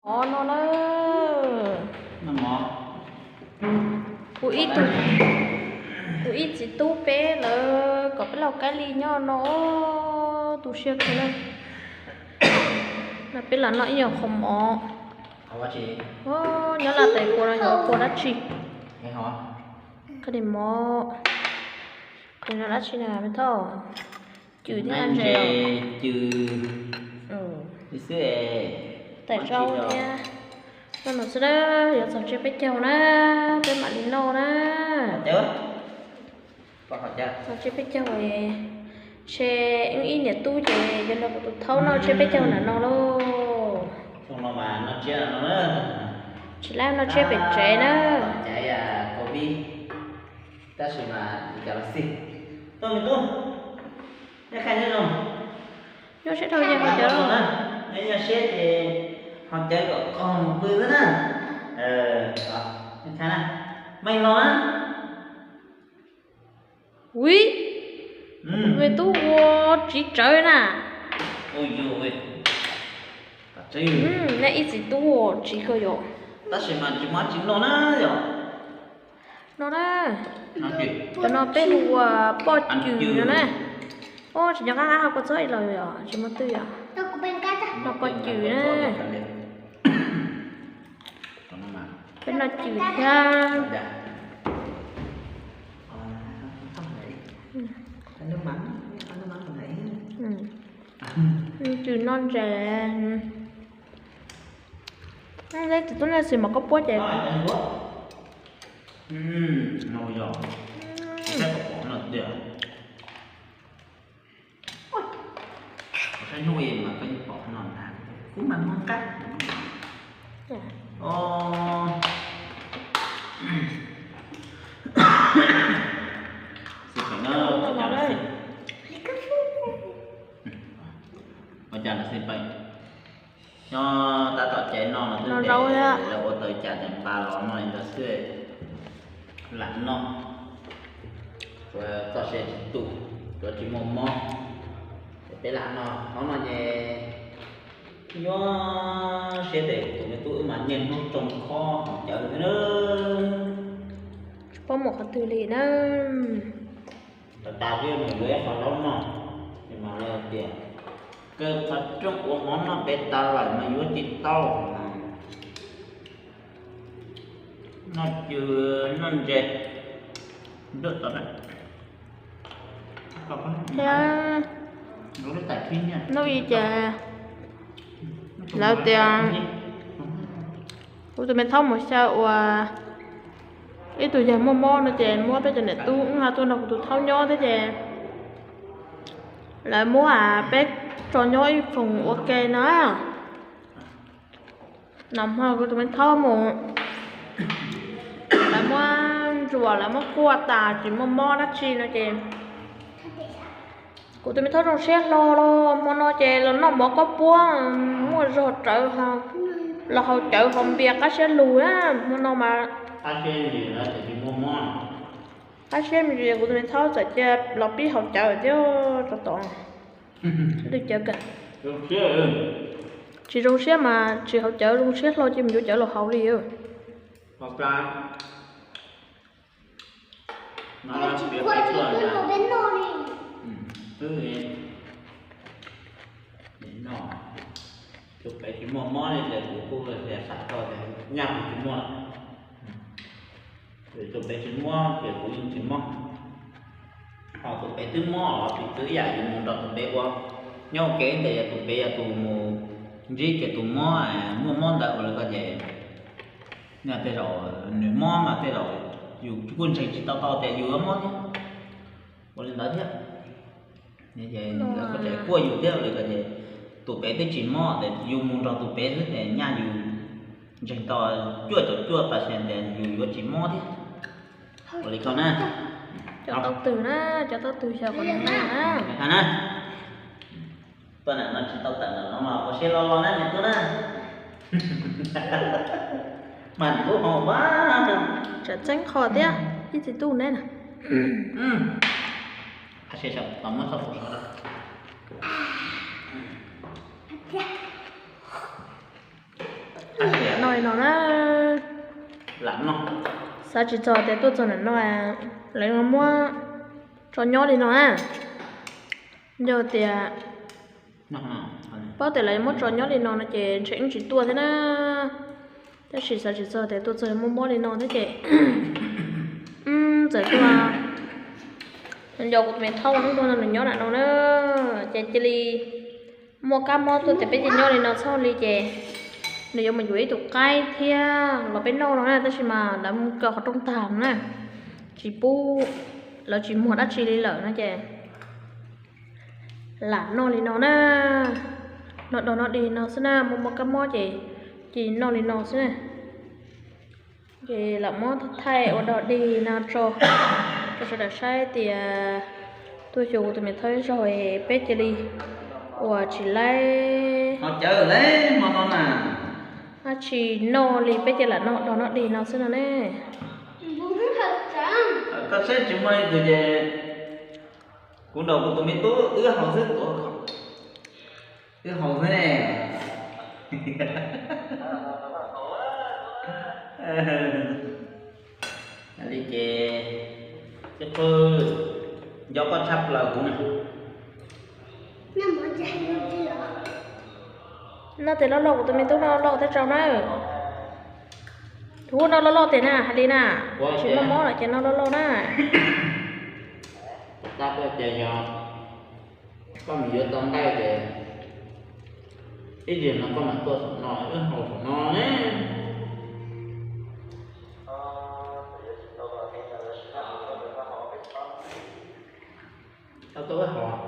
Mov no na. Kuv ib tug, kuv ib txiv tub peb lawv kom peb los kab li nyob no, tu siab kawg na. No peb los noj ib nyuag qhov mov. Nyob laj tais kua no yog kua dab tsi? Qhov ni mov, qhov no dab tsi na me thoj? Cwm thiab ntses, cwm xwb. Tais zaub thiab. Noj no xwb na, yuav txog tsiab peb caug na, peb mam li noj na. Txog tsiab peb caug, ntshe wb ib niam tub ces yog nrog kuv tus thaub noj tsiab peb caug ntawm no lauj. Tsis lab noj tsiab pem tsev na. Tab sis mas li cas los xij, tuaj me tub, nyob qhov no, nyob siab dhau ces haus cawv, nyob siab ces haus cawv kom qaug mus pw xwb na. Meej los na. Ui, me tub ua tsiv tsawv na. Nej ib txiv tub ua tsiv kawg yom. Tab sis mas tsis muaj tsis noj na yom. No na, cov no peb hu ua poj cwm no na. Os, tsis nco qab qab ho kua txob ib los yom, tsis muaj twg yom. No poj cwm na. Peb noj cwm thiab. Cwm noj ntses. Tsis tub nej xis mas koj puab ces Ua cas los xij peb nyob tab tom ces no mas twb no ces lawv ua tau cas ces nqa los no li ntawd xwb. Lam noj, txoj sia tsis tu, tsuav tsis muaj mob, ces peb lam noj. Hnub no ces nyuaj siab ces tus me tub wb mas niaj hnub tsoo khob haus cawv xwb na. Tsis paub mus qhov twg li na. Tag tag thiab mus yuav ib qho zaub noj, ces mas lawv tias kaw qhov rooj ua hmo noj pem tas lawm mas yuav tsis tau. Noj cwm noj ntses, ntuj tod na. Thiab hnub i ces lawv tias kuv tus me thaub mus xyaw uas ib tug yawg muaj mob no ces muab peb cov niam tub wb ho tuaj nrog kuv tus thaub nyob thiab ces lawv muab peb tso nyob ib foom ua ke no. Nag hmo kuv tus me thaub mus, lawv muab ntsuas lawv muab kuaj tas tsis muaj mob dab tsi no ces kuv tus me thaub zoo siab hlo los hmo no ces los noj mov koj puab, muaj zog rawv, los haus cawv haus npias qab siab lug na hmo no mas. Qab siab me ntsis kuv tus me thaub txawm cia los pib haus cawv thiab rau tom lwj cawv kawg. Tsis zoo siab mas tsis haus cawv, zoo siab hlo cia mus yuav cawv los haus li. Tus pem tsis muaj mob li ces kuv kuj xav tau tias nyaj kuv tsis muaj lawm. Tus pem tsis muaj ces kuv yeej tsis mob. Ho tus pem twb mob los tsis txwv ib yam yus mus nrog tus pem ua nyob ua ke ntawd, yog tus pem yog tus mus ntsib kiag tus mob, muaj mob ntawd ua li ko ces yog tej zaum nws mob mas tej zaum yus kuj ntseeg tsis tau tau tias yus yuav mob thiab. Ua li ntawd thiab, lawv kuj tseem kuaj yus thiab ua li ko ces tus pem twb tsis mob ces yus mus nrog tus pem xwb ces nyaj yus ntseeg tau cuaj caum cuaj percent tias yus yuav tsis mob thiab. Ua li ko na. Cov tau twg na, cov tau twg xyaw qhov no na. Tuaj ntawm no tsis tau tawm ntawm no los ua siab lo lo na niam tub na. Mas tub hau mas. Tsam txeeb qho thiab, ib txiv tub neb na. Tab sis tau muab txoj pum sov rau. No na, xav tsis txog tias tuaj txog ntawm no lawv muab tso nyob li no na. Yog tias paub tias lawv muab tso nyob li no no ces ntshe wb tsis tuaj thiab na. Tab sis xav tsis txog tias tuaj txog muab mob li no thiab ces txawm tuaj nco kuv tus me thaub ua neej tuaj no nws nyob nram no na, ces cia li muaj kab mob tuaj tias peb cia nyob li no txhob li ces nws yuav mus yuav ib tug qaib thiab los peb noj no na, tab sis mas lawv mus kaw qhov rooj tag na, tsis pub, lawv tsis muag dab tsi li lawm no ces lam noj li no na, noj dog noj dig no xwb na, muaj muaj kab mob ces cia noj li no xwb na. Ces lam muab thaij ua dog dig no tso, rau sawv daws saib tias tuaj xyuas kuv tus me thaub zog peb cia li ua tsis laib, dab tsis noj li peb cia lam noj dog noj dig no xwb no ne. Koj saib tsis muaj ib tug ces kuv nrog kuv tus me tub wb haus xwb, wb haus xwb ne. Li ces tib qwb nco koj tshaj plaws kuv na. Noj tes loj loj, kuv tus me tub noj loj loj thiab tsau na. Tus noj loj loj tes na hais li na, tsis muaj mob lawm ces noj loj loj na. Tab sis yog koj mus yuav tau nqaij ces ib zaug no koj mam tuaj saum no wb haus saum no ne. Tau tuaj wb haus.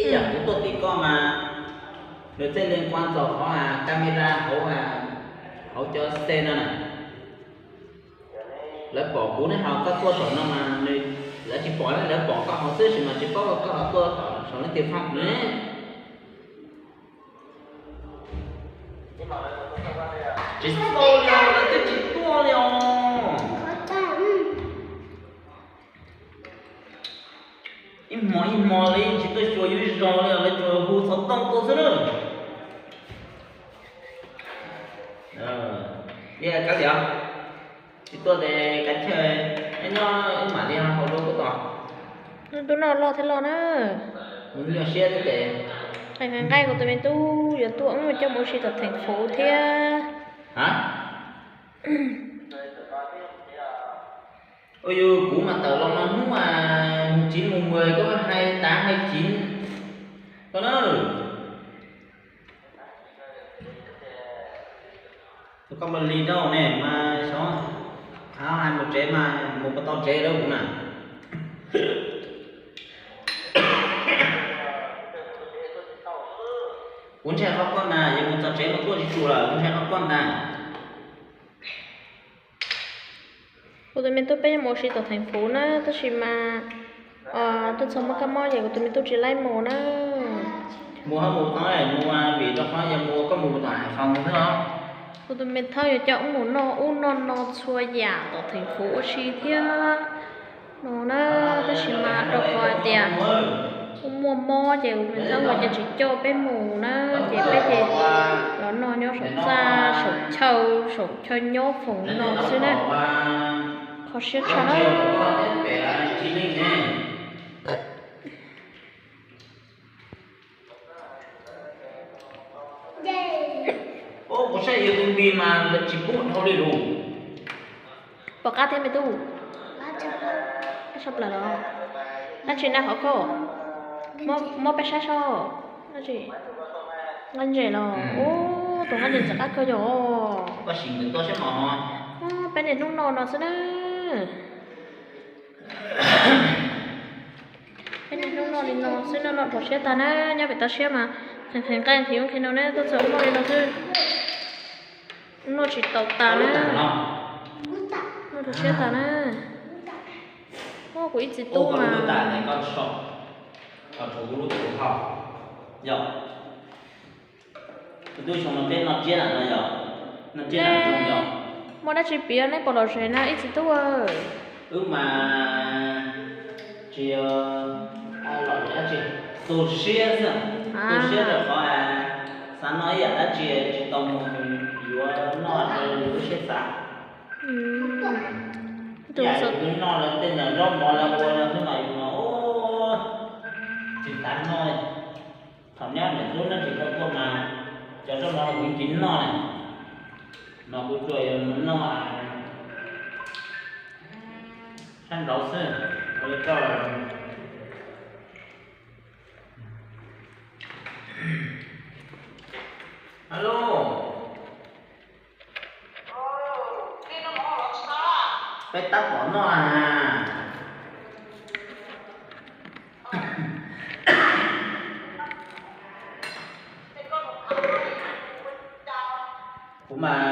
Ib yam kuv tuaj tim koj mas nws txawj li kuav txog qhov camera hauv, hauv cov xe no na. Lawv pom kuv neb ho koj tuaj tom no mas nws, lawv tsis pom, lawv pom koj haus xwb sis mas tsis paub koj ho tuaj tom saum leej twg faj ne. Tsis tau li os, lawv twb tsis tuaj li os. Ib hmo ib hmo li tsis tuaj xyuas yus zos li os, lawv tsuas hu xov tooj tuaj xwb na. Li kav liam, tsis tuaj ces kav chawj, nyob wb mam li haus dua kuv tos. Tub noj loj thiab loj na. Mus nyuaj siab thiab ces. Hais nqaij kuv tus me tub yuav tuaj wb coj mus ua si tom theem fuv thiab. Ua yus kuv mas tawm los no hnub tsiv mus mus koj hais tav hais tsiv koj na. Tus koj mus li rau ne mas xyov, hais mus tsev mas mus puas tau tsev lawm kuv na. Kuv ntshai qhov koj na, yog mus txog tsev mas tuaj tsis tsum lawm, kuv ntshai qhov koj ntag. Kuv tus me tub peb yuav mus ua si tom theem fuv na, tab sis mas tuaj txog muaj kab mob ces kuv tus me tub tsis laib mus na. Mus ho mus tau, mus vim rau qhov yog mus koj mus tom Haiv Foos xwb os. Kuv tus me thaub yuav coj wb mus noj ub noj no txhua yam tom theem fuv ua si thiab no na, tab sis mas rau qhov hais tias kuj muaj mob ces kuv me thaub ua cas tsis coj peb mus na, ces peb ces los noj nyob saum txaj saum chaw, saum chaw nyob foom no xwb na. Kho siab tshaj na. Kuv saib yus tus npis mas lawv tsis pub dhau li lus. Pom qab thiab me tub. Qab tshaj plaws los. Dab tsi na qhov koj? Muab peb saib saib. Nqaij ntses los. Ub, tus nqaij ntses ntxim qab kawg yog. Peb niaj hnub no no xwb na. Peb niaj hnub no li no xwb, noj noj dhau siab tag na, nyob pem toj siab mas qhia nqaij qhia ub qhia no na, tuaj txog noj li no xwb. Noj tsis tau tas na. Noj dhau siab tag na. Kuv ib txiv tub mas. Muaj dab tsi piav neb puas lom zem na ib txiv tub? Wb mas tsis yog lom zem dab tsi. Tu siab xwb, tu siab rau qhov xav noj ib yam dab tsi tsis tau mus yuav noj raws lub siab xav. Yam yus twb noj lawv tej zaub mov lawv ua no xwb mas yus mas tsis xav noj li. Thaum nyob niam tub noj tsis tau tuaj mas cov zaub mov kuv tsis noj li, mas kuv tsuas yog mus noj sab nraud xwb. Ua li koj. Alo, peb tab tom noj a. Kuv mas